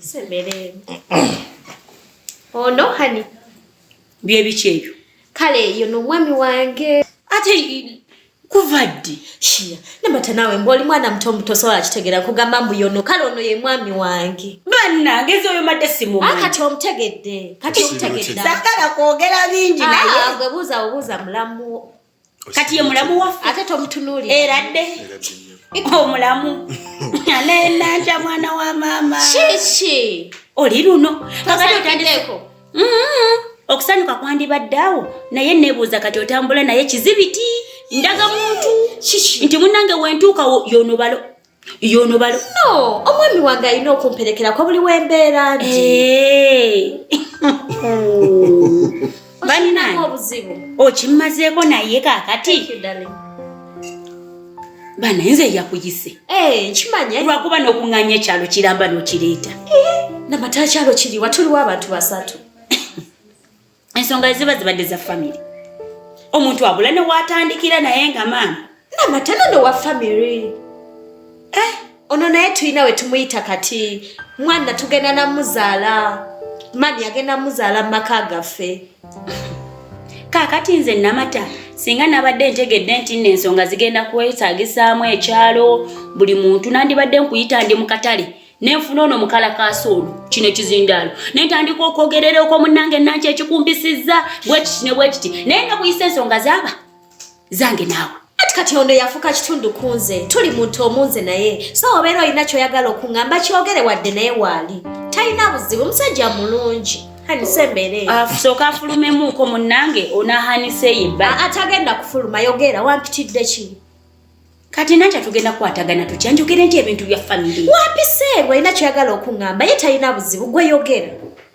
Semere. Ono hani. Byebiki ebyo? Kale yono omwami wange. Ate kuva ddi? Shia, namata naawe mbu oli mwana muto muto sobola kitegera kugamba mbu yono kale ono ye mwami wange. Bannange nze oyo madde simumanyi. Ah, kati omutegedde. Kati omutegedde. Saagala kwogera bingi ah, naye. Ah, gwe buuza obuuza mulamu. Kati ye mulamu waffe. Ate tomutunuulira. Eradde. Omulamu. Naye mwana wa maama. Kiki? Oli luno. Kakati Okusanyuka kwandibadde awo naye neebuuza kati otambula naye kizibiti ndaga muntu nti munnange wentuuka yono balo yono balo no omwami wange alina okumperekerako buli wembeera nti eh. Bannange obuzibu okimmazeeko naye kaakati bana nze yakuyise eh, nkimanya lwakuba n'okuŋŋanya ekyalo kiramba n'okireeta eh, namata kyalo kiriwa tuliwo abantu basatu ensonga ziba zibadde za famire omuntu abula ne waatandikira naye nga maama namata nono wa famire eh, ono naye tulina we tumuyita kati mwana tugenda namuzaala mami agenda muzaala mu maka gaffe Kaakati nze Namata singa nabadde ntegedde nti nno ensonga zigenda kwetaagisaamu ekyalo buli muntu nandibadde nkuyita ndi mu katale ne nfuna ono mukalakaasi ono kino ekizindaalo ne ntandika okwogerera okwo munnange nankya ekikumbisizza bwekiti ne bwekiti naye nga kuyisa ensonga zaaba zange naawe. Ati kati ono yafuka kitundu ku nze tuli muntu omu nze naye so obeera olina kyoyagala okuŋŋamba kyogere wadde naye waali talina buzibu musajja mulungi hanise embeera ah, sooka afulumemuuko munnange onahanise yebba ah, atagenda kufuluma yogera wampitidde ki kati nakya tugenda kukwatagana tutya njogere nti ebintu bya famire wampiseerwa olina kyoyagala okuŋŋamba ye talina buzibu gwe yogera.